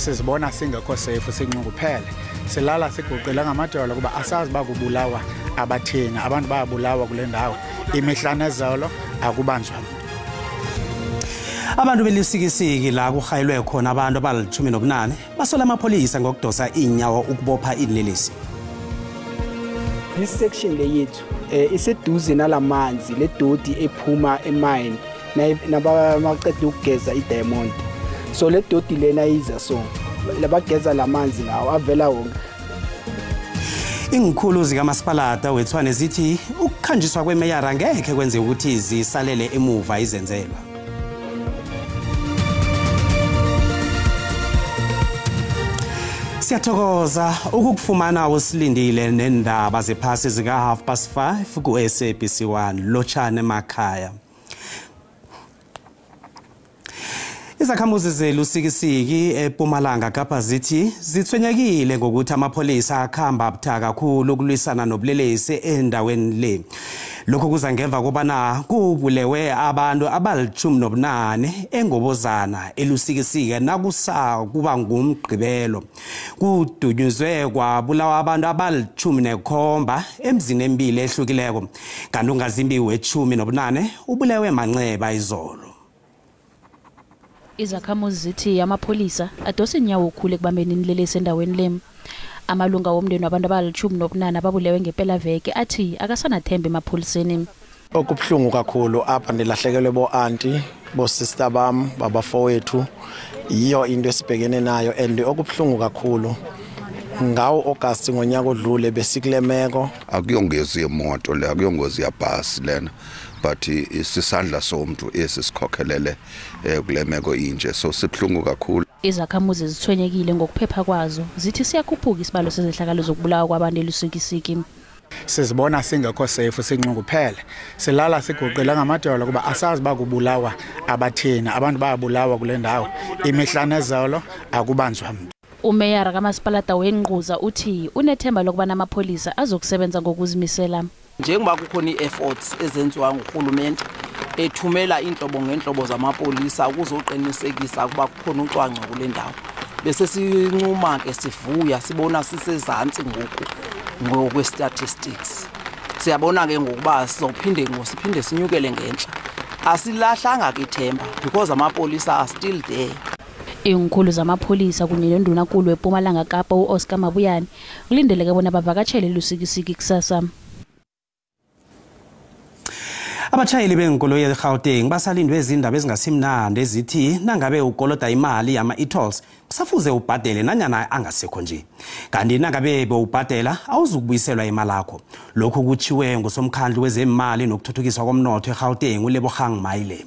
Sizibona singekho safe, sinxunguphele. Silala siguqile ngamadolo kuba asazi uba kubulawa abathini, abantu bayabulawa kule ndawo. Imihla nezolo akubanjwa. Abantu beLusikisiki la kuhayelwe khona abantu abali-18 basola amapholisa ngokudosa inyawo ukubopha inlelesi. This section le yethu iseduze nalamanzi le doti ephuma emine nabaqeda ukugeza i-diamond. So le doti lena iza so labageza lamanzi lawo avela wonke. Ingikhulu zikamasipalata weTshwane zithi ukukhanjiswa kwemeyara ngeke kwenze ukuthi zisalele emuva izenzelwa. Siyathokoza ukukufumana usilindile nendaba zephasi zika 5:30 ku SABC 1 lotshane emakhaya. Izakhamuzi zeLusikisiki ePumalanga Kapa zithi zithwenyekile ngokuthi amapholisa akhamba buthaka kakhulu ukulwisana nobulelesi endaweni le. Lokho kuza ngemva kobana kubulewe abantu abali-18 engobozana eLusikisiki nakusa kuba ngumgqibelo. Kudunyuzwe kwabulawa abantu abali-17 emzini emibili ehlukileko. Kanti ungazimbi we-18 ubulewe manxeba izolo. Izakhamuzi zithi amapholisa adose inyawo khulu ekubambeni inlelesi endaweni le. Amalunga womndeni wabantu abali-18 ababulewe ngempelaveke athi akasanathemba emapholiseni. Okubuhlungu kakhulu apha ndilahlekelwe bo-anti, bo-sister bam, babafowethu. Yiyo into esibhekene nayo and okubuhlungu kakhulu ngawo August ngonyaka odlule besikule meko. Akuyongozi yemoto le, akuyongozi yabhasi lena, but isisandla somuntu esisikhokhelele kule meko inje, so sibuhlungu kakhulu. Izakhamuzi zithwenyekile ngokuphepha kwazo, zithi siyakhuphuka isibalo sezehlakalo zokubulawa kwabantu eLusikisiki. Sizibona singekho safe, sinxunguphele. Silala siguqile ngamadolo kuba asazi uba kubulawa abathini, abantu bayabulawa kule ndawo. Imihla nezolo akubanjwa mntu. Umeyara kamasipalata weNgquza uthi unethemba lokubana amapholisa azokusebenza ngokuzimisela. Njengoba kukhona ii-efforts ezenziwa ngurhulumente ethumela iintlobo ngeentlobo zamapolisa ukuzoqinisekisa ukuba kukhona ucwangco kule ndawo, bese sincuma ke sivuya sibona sisezantsi ngoku ngokwe-statistics. Siyabona ke ngokuba sizophinde siphinde sinyukele ngentla. Asilahlanga ke ithemba because amapolisa are still there. Iinkhulu zamapholisa kunye nendunankulu wePumalanga Kapa uOscar Mabuyane kulindeleke bona bavakatshele eLusikisiki kusasa. Abatshayeli beenkoloyi eGauteng basalindwe izindaba ezingasimnandi ezithi nangabe ukoloda imali yama-e-tolls kusafuze ubhadele nanyana angasekho nje. Kanti nangabe bewubhadela awuzukubuyiselwa imali yakho. Lokhu kutshiwe ngusomkhandlu wezemali nokuthuthukiswa komnotho eGauteng uLebogang Maile.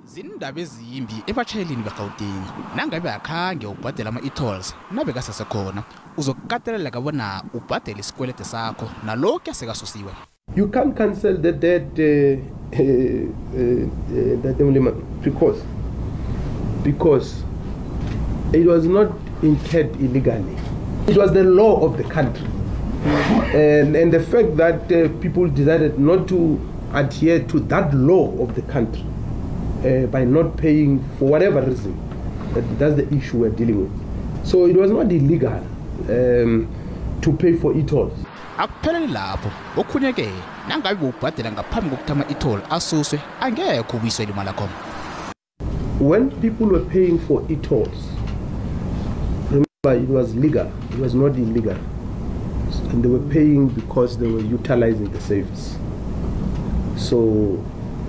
Zindaba ezimbi ebatshayelini beGauteng nangabe akhange ubhadele ama-e-tolls nabekasasekhona uzokukateleleka bona ubhadele isikwelede sakho nalokhu asekasusiwe. You can't cancel the debt, because it was not incurred illegally. It was the law of the country. And the fact that people decided not to adhere to that law of the country by not paying for whatever reason, that's the issue we're dealing with. So it was not illegal to pay for e-tolls. Akupheleli lapho, okhunye ke nangabe ubhadela ngaphambi kokuthi ama-e-toll asuswe angekho ubuyiselwe imali yakho. When people were paying for e-tolls, remember it was legal, it was not illegal. And they were paying because they were utilizing the service. So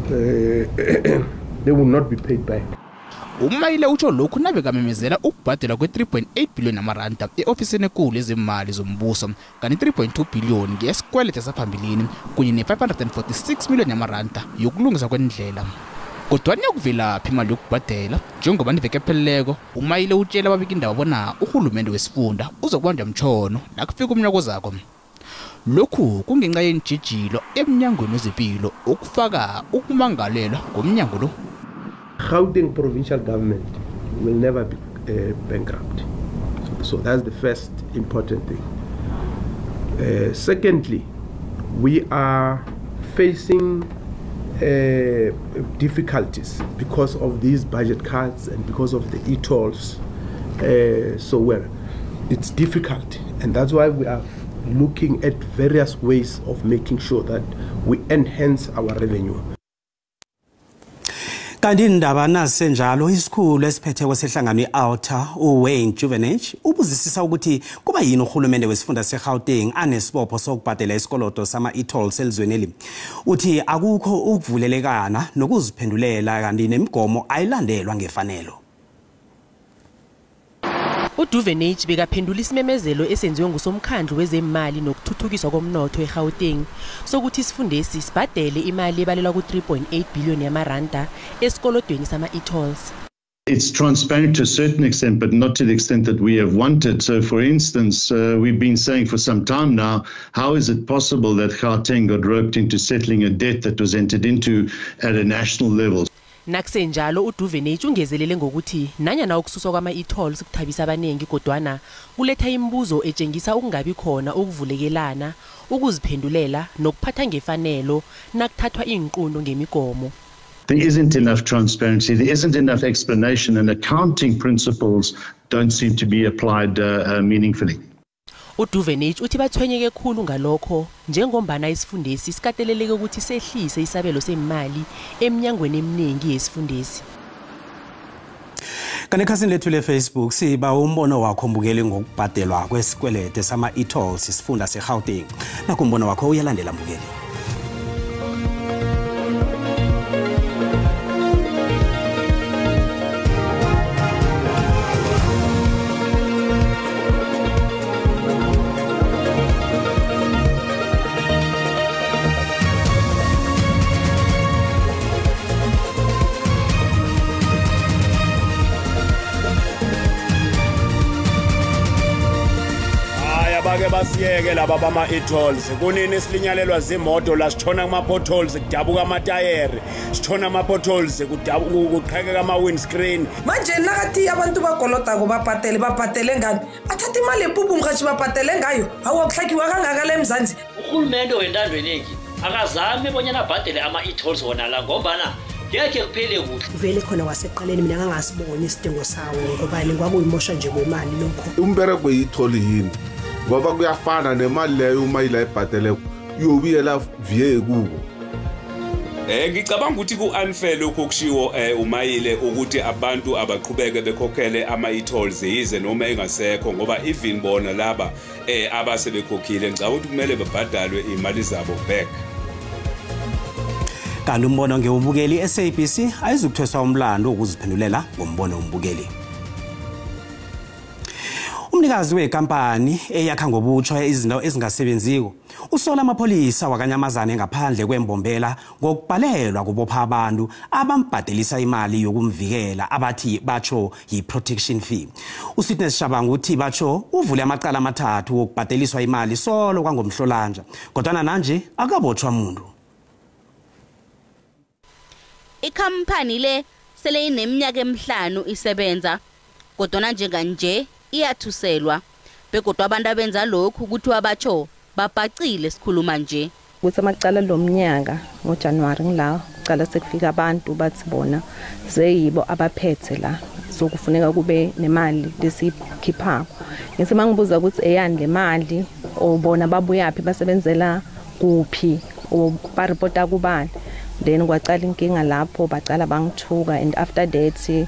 they will not be paid back. Umayile utsho lokhu nabekamemezela ukubhadelwa kwe-3.8 billion amaranda e-ofisini enkulu yezimali zombuso kanti 3.2 billion ngesikwelede saphambilini kunye ne-546 million yamaranda yokulungisa kwendlela. Kodwa niyokuvelaphi imali yokubhadela njengoba niveke epheleleko umayile utshela ababikindaba bona urhulumende wesifunda uzokubanjwa mtshono nakufika umnyaka ozako. Lokhu kungenxa yentjhijilo emnyangweni wezempilo okufaka ukumangalelwa ngomnyango lo. Gauteng provincial government will never be bankrupt. So that's the first important thing. Secondly, we are facing difficulties because of these budget cuts and because of the e-tolls. So well, it's difficult, and that's why we are looking at various ways of making sure that we enhance our revenue. Kanti indaba nasenjalo, isikhulu esiphethe kwesehlangano i-Outa, uWayne Duvenage, ubuzisisa ukuthi kuba yini uhulumende wesifunda seGauteng anesibopho sokubhadela isikoloto sama-e-tolls elizweni. Uthi akukho ukuvulelekana nokuziphendulela, kanti nemigomo ayilandelwa ngefanelo. UDuvenage bekaphendula isimemezelo esenziwe ngusomkhandlu wezemali nokuthuthukiswa komnotho eGauteng sokuthi isifundesi sibhadele imali ebalelwa ku-3.8 billion yamaranda esikolodweni sama-e-tolls. It's transparent to a certain extent, but not to the extent that we have wanted. So, for instance, we've been saying for some time now, how is it possible that Gauteng got roped into settling a debt that was entered into at a national level? Nakusenjalo, uDuvenage ungezelele ngokuthi nanyana ukususwa kwama-e-tolls kuthabisa abaningi, kodwana kuletha imibuzo etshengisa ukungabi khona ukuvulekelana, ukuziphendulela nokuphatha ngefanelo nakuthathwa iinqundo ngemigomo. There isn't enough transparency, there isn't enough explanation, and accounting principles don't seem to be applied meaningfully. UDuvenage uthi bathwenyeke khulu ngalokho, njengombana isifundesi sikateleleke ukuthi sehlise isabelo semali eminyangweni eminingi yesifundesi. Kanti ekhasini lethu le-Facebook siba umbono wakho, mbukeli, ngokubhadelwa kwesikwelede sama-e-tolls isifunda seGauteng. Nakho umbono wakho uyalandela, mbukeli. Bake basiyeke laba bama-e-tolls. Kunini silinyalelwa zimoto la, sitshona kuma-potholes, kudabuka amatayere, sitshona ama-potholes, kuqhekeka ama-windscreen. Manje nakathi abantu bakolotako babhatele, babhatele ngani? Bathatha imali epupu mhashi, babhatele ngayo. Hawu, akuhlakiwa kangaka la eMzansi. Urhulumente wentando eningi akazame bonyana abhadele ama-e-tolls wona la, ngombana ngekhe kuphele kuhle. Vele khona wasekuqaleni mina ngangasiboni isidingo sawo, ngobani kwakuyimosha nje kwemali lokho. Umbereko yi-toll yini? Ngoba kuyafana nemali leyo, uma ila ibhadele iyobuyela vie kubo. Ngicabanga ukuthi ku-unfair lokhu okushiwo uMayile ukuthi abantu abaqhubeke bekhokhele ama-e-tolls yize noma engasekho, ngoba even bona laba abasebekhokhile, ngicabanga ukuthi kumele babhadalwe imali zabo back. Kanti umbono ngewubukeli, i-SABC ayizukuthweswa umlando wokuziphendulela ngombono wombukeli. Umnikazi wekampani eyakha ngobutsha izindawo ezingasebenziko usola amapholisa wakanyamazane ngaphandle kwembombela ngokubhalelwa kubopha abantu abambhadelisa imali yokumvikela, abathi batsho yi-protection fee. USwitness Shabangu uthi batsho uvule amacala amathathu wokubhadeliswa imali solo kwangomhlolanja, kodwana nanje akabotshwa muntu. Ikhampani le sele ineminyaka emihlanu isebenza, kodwana njenganje iyathuselwa, begodwa abantu abenza lokhu kuthiwa batsho babhacile sikhuluma nje. Kuthi amacala lomnyaka ngoJanuary ngila kucala sekufika abantu bathi bona zeyibo abaphethe la, so kufuneka kube nemali lesikhipha. Ngithi mangibuza ukuthi eyani le mali, obona babuyaphi, basebenzela kuphi, o baripota kubani, then kwacala inkinga lapho, bacala bangithuka, and after that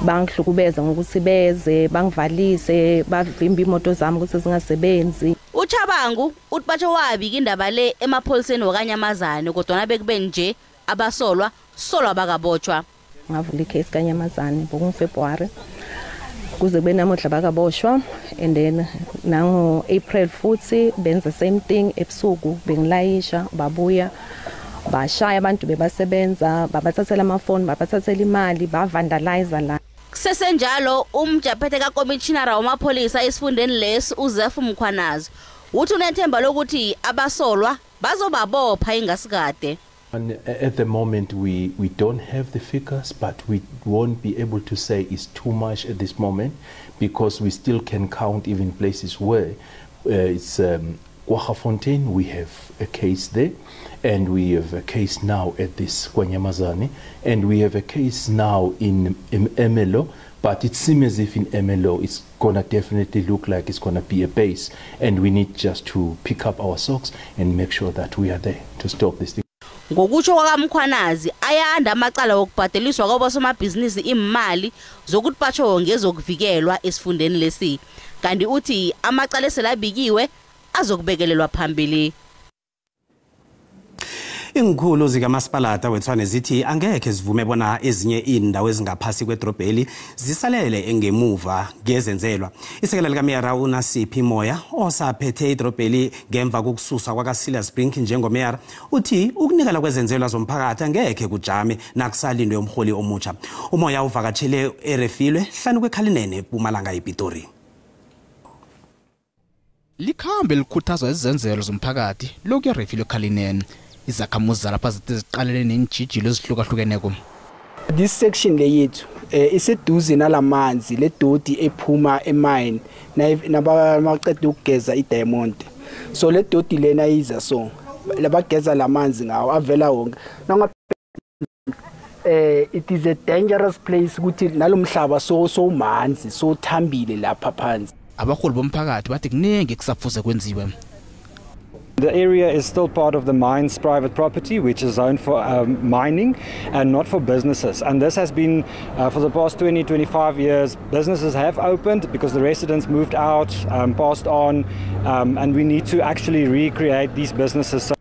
bangihlukubeza ngokuthi beze bangivalise, bavimba imoto zami ukuthi zingasebenzi. UChabangu uthi batsho wabika indaba le emapholiseni wakanyamazane, kodwa bekube nje abasolwa solwa bakabotshwa. Ngavula icase kanyamazane ngoFebruary kuze kube namuhla bakaboshwa, and then nango April futhi benza same thing ebusuku, bengilayisha, babuya bashaya abantu bebasebenza, babathathela amafoni, babathathela imali, bavandalize la. Kusesenjalo, umjaphethe kakomishinara wamapholisa esifundeni lesi, uZeph Mkhwanazi, uthi unethemba lokuthi abasolwa bazobabopha ingasikade. And at the moment we don't have the figures, but we won't be able to say it's too much at this moment, because we still can count even places where it's Kwaggafontein, we have a case there, and we have a case now at this KwaNyamazane, and we have a case now in Ermelo, but it seems as if in Ermelo it's gonna definitely look like it's gonna be a base, and we need just to pick up our socks and make sure that we are there to stop this thing. Ngokutsho kwakaMkhwanazi, ayanda amacala wokubhadeliswa kwabosomabhizinisi imali zokuthi batsho ngezokuvikelwa esifundeni lesi. Kanti uthi amacala eselabikiwe azokubekelelwa phambili. Ingikhulu zikamasipalata weTshwane zithi angekhe zivume bona ezinye indawo ezingaphasi kwedrobheli zisalele engemuva ngezenzelwa. Isekela likameyara uNasiphi Moya osaphethe idrobheli ngemva kokususwa kwakaSilas Brink njengomeyara uthi ukunikela kwezenzelwa zomphakathi angekhe kujame nakusalindwe umholi omutsha. Umoya uvakatshele eRefilwe hlanu kweKhalinene eMpumalanga ePitori. Likhambe likhuthazwa izenzelo zomphakathi lokhu eRefilwe Khalinene. Izakhamuzi zalapha zithi ziqalene neentjhijilo ezihlukahlukeneko. This section le yethu iseduze nalamanzi le doti ephuma emine nabaqeda ukugeza idiamond. So le doti lena iza so labageza lamanzi ngawo avela wonke. It is a dangerous place ukuthi nalomhlaba so manzi so thambile lapha phansi. Abaholi bomphakathi bathi kuningi kusafuze kwenziwe. The area is still part of the mine's private property, which is zoned for mining and not for businesses. And this has been, for the past 20, 25 years, businesses have opened because the residents moved out, passed on, and we need to actually recreate these businesses.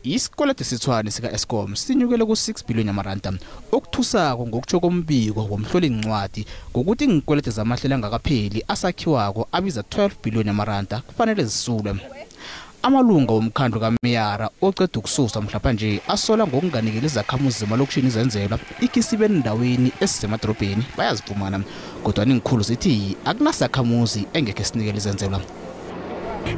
Isikwelede seTshwane sika-Eskom sinyukele ku-6 billion yamaranda, okuthusako ngokutsho kombiko womhlolincwadi ngokuthi iinkwelede zamahlelo angakapheli asakhiwako abiza 12 billion yamaranda kufanele zisulwe. Amalunga womkhandlu kameyara oceda ukususwa mhlapha nje asola ngokunganikeli izakhamuzi zemalokishini izenzelwa ikisibe endaweni esisemadorobheni bayazifumana, kodwa iinkhulu zithi akunasakhamuzi engekhe sinikele izenzelwa.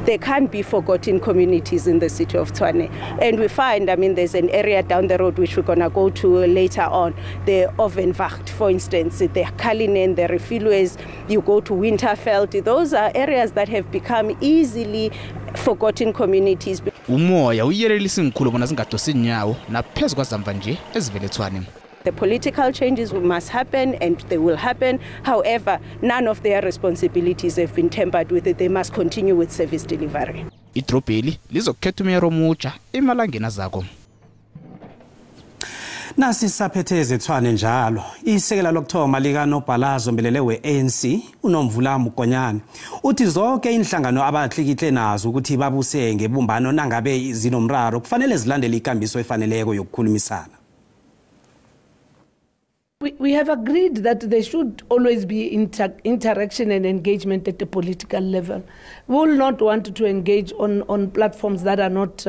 There can't be forgotten communities in the city of Tshwane. And we find, I mean, there's an area down the road which we're going to go to later on, the Ovenwacht, for instance, the Kalinen, the Refilwes, you go to Winterveld. Those are areas that have become easily forgotten communities. Umoya uyelelisa iinkhulu bona zingadosi inyawo naphezu kwazamva nje ezivele eTshwane. The political changes must happen and they will happen. However, none of their responsibilities have been tampered with. They must continue with service delivery. Idrobheli lizokukhetha umeyara omutsha emalangeni azako. Nasi saphethe ezeTshwane njalo. Isekela lokuthoma likanobhala zombelele we-ANC uNomvula Mokonyane uthi zonke inhlangano abatlikitle nazo ukuthi babuse ngebumbano nangabe zinomraro kufanele zilandele ikambiso efaneleko yokukhulumisana. We have agreed that there should always be interaction and engagement at the political level. We will not want to engage on platforms that are not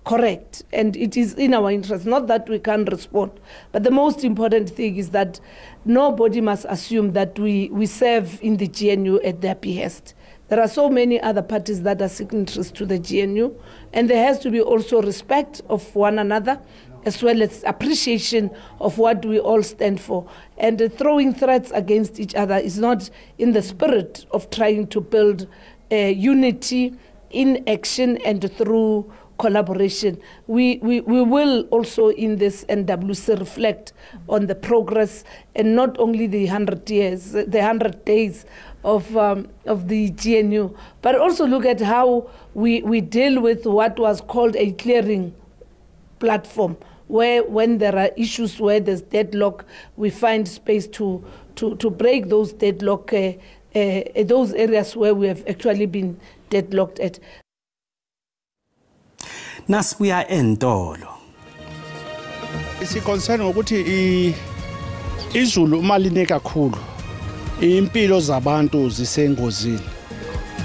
correct, and it is in our interest, not that we can't respond, but the most important thing is that nobody must assume that we serve in the GNU at their behest. There are so many other parties that are signatories to the GNU, and there has to be also respect of one another, as well as appreciation of what we all stand for. And throwing threats against each other is not in the spirit of trying to build unity in action and through collaboration. We will also in this NWC reflect on the progress and not only the 100 years, the 100 days of the GNU, but also look at how we deal with what was called a clearing platform, where when there are issues where there's deadlock, we find space to break those deadlock, those areas where we have actually been deadlocked at. Nasibuya entolo. Isiconcern ngokuthi izulu uma line kakhulu impilo zabantu zisengozini,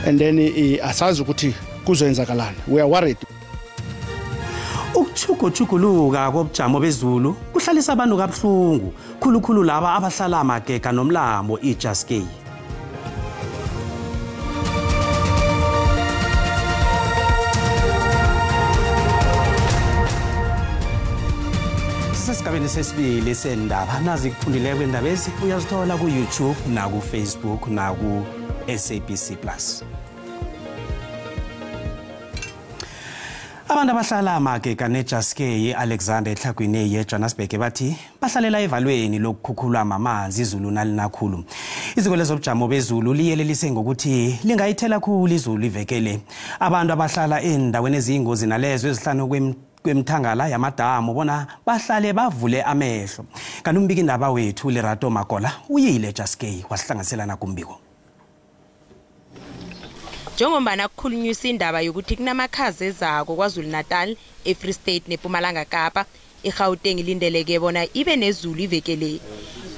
and then asazi ukuthi kuzoyenzakalani. We are worried. Ukuchuguluka kobujamo bezulu kuhlalisa abantu kabuhlungu, khulukhulu laba abahlala amagega nomlambo iJaskei. Sesigabeni sesibili sendaba, nazi kuphundileko indaba ezi uyazithola ku-YouTube naku-Facebook naku-SABC Plus. Abantu abahlala magega neJaskei Alexander etlhagwini yeJohannesburg bathi bahlalela evalweni lokukhukhulwa mamanzi izulu nalinakhulu. Iziko lezobujamo bezulu liyelelise ngokuthi lingayithela khulu izulu ivekele. Abantu abahlala endaweni eziyingozi nalezo ezihlanu kwemthangala yamadamu bona bahlale bavule amehlo. Kanti umbiki indaba wethu Lerato Makola uyile eJaskei wasihlanganiselana kumbiko. Njengombana kukhulunyiswa indaba yokuthi kunamakhaza ezako KwaZulu-Natal, eFree State neMpumalanga Kapa, iGauteng ilindeleke bona ibe nezulu ivekele.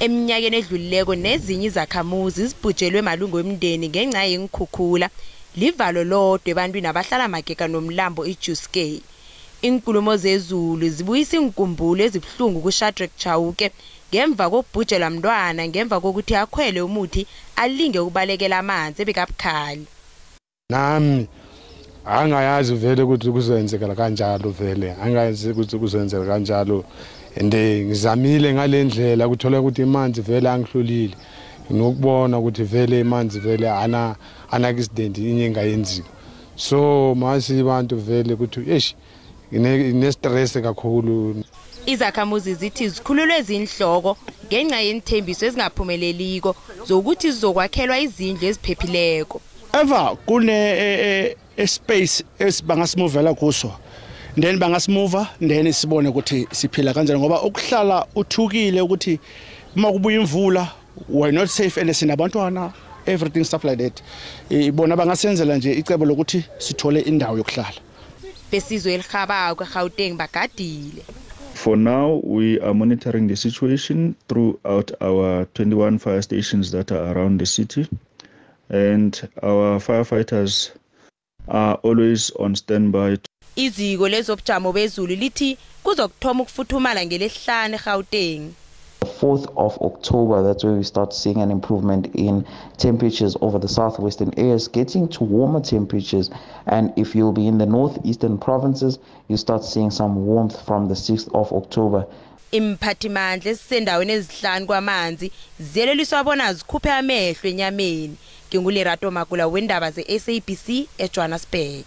Eminyakeni edlulileko nezinye izakhamuzi zibhujelwe malungu emndeni ngenxa yenkhukhula, livalo lodwa ebantwini abahlala magega nomlambo iJuskei. Inkulumo zezulu zibuyisa inkumbulo ezibuhlungu kuShadrack Chauke ngemva kokubhujelwa mntwana ngemva kokuthi akhwele umuthi alinge ukubalekela amanzi ebekabukhali. Nami angayazi vele ukuthi kuzenzeka kanjalo, vele angayazi ukuthi kuzenzeka kanjalo, and ngizamile ngalendlela kuthola ukuthi imanzi vele angihlulile nokubona ukuthi vele imanzi vele ana accident inye engayenziwa. So masi abantu vele ukuthi eish ine stress kakhulu. Izakhamuzi zithi zikhululwe izinhloko ngenxa yenthembiso ezingaphumeleliko zokuthi zizokwakhelwa izindlu eziphephileko. Ever kune space esibangasimuvela kuso, then bangasimuva then sibone ukuthi siphila kanjani, ngoba ukuhlala uthukile ukuthi uma kubuya imvula we're not safe and sinabantwana everything stuff like that. Ibona bangasenzela nje icebo lokuthi sithole indawo yokuhlala. Besizwe elihabako eGauteng bagadile. For now, we are monitoring the situation throughout our 21 fire stations that are around the city. And our firefighters are always on standby. Iziko lezobujamo bezulu lithi kuzokuthoma ukufuthumala ngelesihlanu eGauteng. 4th of October, that's where we start seeing an improvement in temperatures over the southwestern areas, getting to warmer temperatures. And if you'll be in the northeastern provinces, you start seeing some warmth from the 6th of October. Imphathimandla esisendaweni ezihlanu kwamanzi ziyeleliswa bona zikhuphe amehlo enyameni. NginguLerato Makula wendaba ze-SABC eJohannesburg.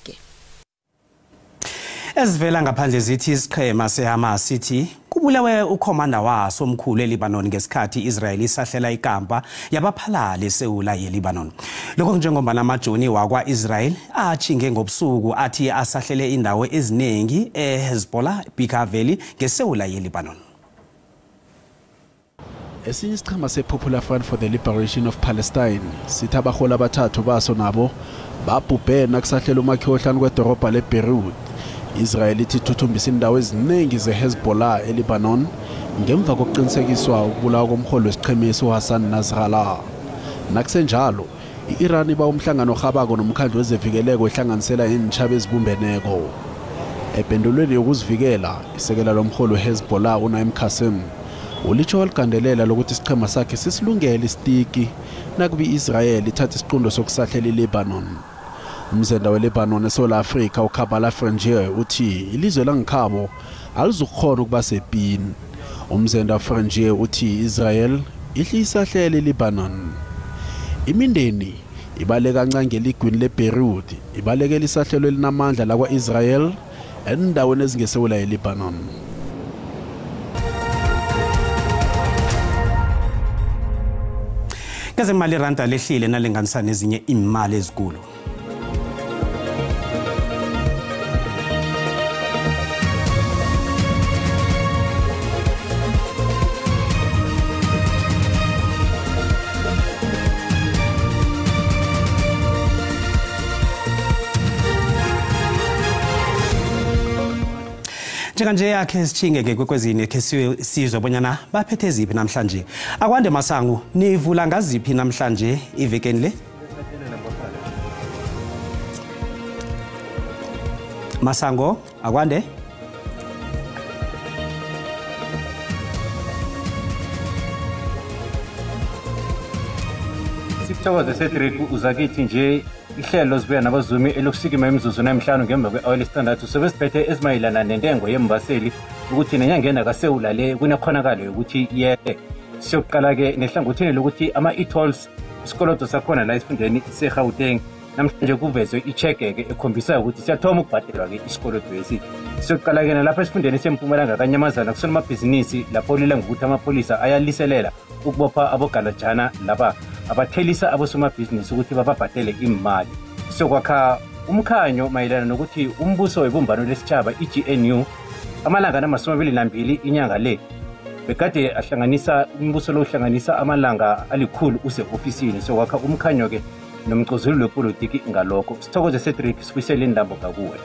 Ezivela ngaphandle zithi isiqhema seHamas sithi kubulewe ukhomanda waso omkhulu eLebanon ngesikhathi Israel isahlela ikampa yabaphalali eSewula yeLebanon. Lokho njengoba namajoni wakwa-Israel achinge ngobusuku athi asahlele indawo eziningi eHezbollah Bekaa Valley ngeSewula yeLebanon. Esinye isichema se-Popular Front for the Liberation of Palestine sithi abaholi abathathu baso nabo babhubhe nakusahlela umakhiwo ohlanu kwedorobha leBeirut. Israel ithi ithuthumbisa indawo eziningi zeHezbollah eLebanon ngemva kokuqinisekiswa ukubulawa komholi wesiqhemesi uHassan Nasrallah. Nakusenjalo, i-Iran iba umhlangano ohabako nomkhandlu wezevikeleko ehlanganisela iintjhaba ezibumbeneko. Ependulweni yokuzivikela, isekela lomholi weHezbollah uNaim Qassem ulitsho waligandelela lokuthi isichema sakhe sisilungele isitiki nakuba i-Israel ithatha isiqundo sokusahlela iLebanon. Umzenda weLebanon eSouth Africa uKabala Frangier uthi ilizwe langikhabo alizukukhona ukuba sepini. Umzenda Frangier uthi Israel ihlisahlele iLebanon. Imindeni ibaleka kancane ngeligwini leBeirut ibalekela isahlelo elinamandla lakwa-Israel endaweni ezingesewula yeLebanon. Kezemali iranda lehlile nalinganisana nezinye imali ezikulu. Njenganje yakhe sithinge ngekwekwezini khe sizwe bonyana baphethe ziphi namhlanje. Akwande Masango, nivula ngaziphi namhlanje ivekeni le? Masango, akwande. Sithokoze Cedric uzakithi nje ihlelo zibuya nabazumi elokusikima imizuzu 5 ngemva kwe-hour standard sobe siphethe ezimayelana nentengo yembaseli ukuthi nenyangena kaSewula le kunekhonakalo yokuthi yehle. Siyokuqala ke nehlangothini lokuthi ama-e-tolls isikoloto sakhona la esifundeni seGauteng. Namhlanje kuvezwe icheke-ke ekhombisa ukuthi siyathoma ukubhadelwa-ke isikolodwesi. Siyoqala-ke nalapha esifundeni seMpumalanga Kanyamazana kusonamabhizinisi lapho lila ngokuthi amapholisa ayaliselela ukubopha abogalajana laba abathelisa abosomabhizinisi ukuthi bababhadele imali. Siyokwakha umkhanyo mayelana nokuthi umbuso webumbano lesitjhaba i-GNU amalanga nama-22 inyanga le bekade ahlanganisa umbuso lo uhlanganisa amalanga alikhulu use-ofisini. Sokwakha umkhanyo-ke nomcozululo wepolitiki ngalokho. Sithokoze Cedric, sibuyisele indambo ngakuwe.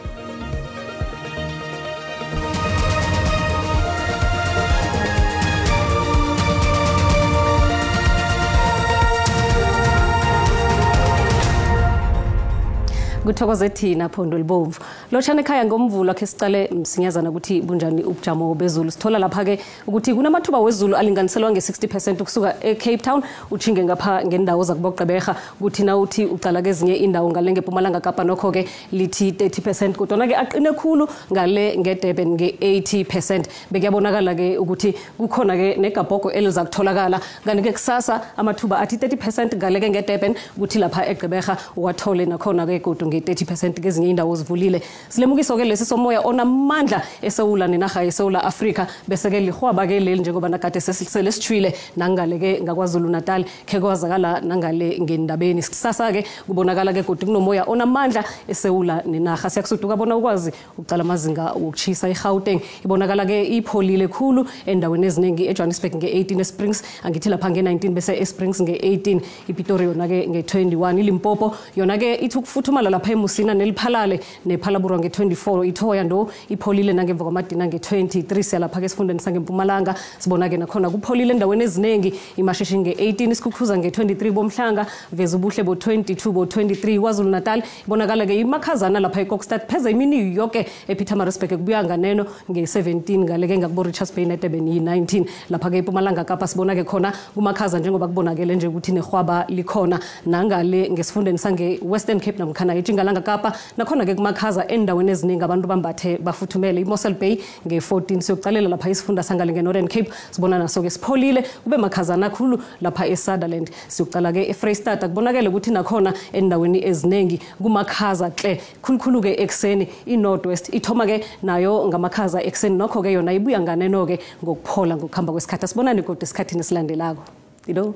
Kuthokoze thina Phondo Libomvu. Lotshana ekhaya ngomvulo akhe sicale msinyazana ukuthi bunjani ubujamo bezulu. Sithola lapha ke ukuthi kunamathuba wezulu alinganiselwa nge-60% ukusuka eCape Town uchinge ngapha ngendawo zakuboGqeberha, kuthi na uthi ucala kezinye indawo ngale ngeMpumalanga Kapa nokho ke lithi 30%, kodwa ke aqine khulu ngale ngeDurban nge-80%. Bekuyabonakala ke ukuthi kukhona ke negabhogo eliza kutholakala. Kanti ke kusasa amathuba athi 30% ngale ke ngeDurban, kuthi lapha eGqeberha uwathole nakhona ke kodwa nge-30% kezinye indawo zivulile. Silemukiso ke lesi somoya onamandla eSewula nenarha yeSewula Afrika, bese ke lihwaba ke leli njengoba nakade sesitshwile nangale ke ngaKwaZulu Natal khe kwazakala nangale ngendabeni. Kusasa ke kubonakala ke kodwa kunomoya onamandla eSewula nenarha. Siyakusuduka bona ukwazi ukucala amazinga wokuchisa. iGauteng ibonakala ke ipholile khulu endaweni eziningi, eJohannesburg nge-18, eSprings angithi lapha nge-19, bese eSprings nge-18, iPitori yona ke nge-21, iLimpopo yona ke ithi ukufuthumala lapha eMusina neliphalale nePhalaborwa nge-24, iThoya ndo ipholile nangemva kwamadina nge-23. Siyalapha ke esifundeni sangempumalanga sibona ke nakhona kupholile endaweni eziningi, iMashishing nge-18, iSkhukhuza nge-23, Bomhlanga veza ubuhle bo-22 bo-23. KwaZulu Natal ibonakala ke imakhazana lapha eKokstad pheze imini yonke, ePietermaritzburg kubuya nganeno nge-17, ngale ke ngakubo Richards Bay neDurban yi-19. Lapha ke eMpumalanga Kapa sibona ke khona kumakhaza njengoba kubonakele nje ukuthi nehwaba likhona nangale ngesifundeni sange-Western Cape namkhana eTjingalanga Kapa nakhona ke kumakhaza endaweni eziningi, abantu bambathe bafuthumele. iMossel Bay nge-14. Siyokucalela lapha isifunda sangale nge-Northern Cape sibona naso ke sipholile kube makhazana khulu lapha eSutherland. Siyokucala ke eFreyistata kubonakele ukuthi nakhona endaweni eziningi kumakhaza hle khulukhulu ke ekuseni. iNorth West ithoma ke nayo ngamakhaza ekuseni, nokho ke yona ibuya nganeno ke ngokuphola ngokuhamba kwesikhathi. Asibonane kodwa esikhathini esilandelako. Ido.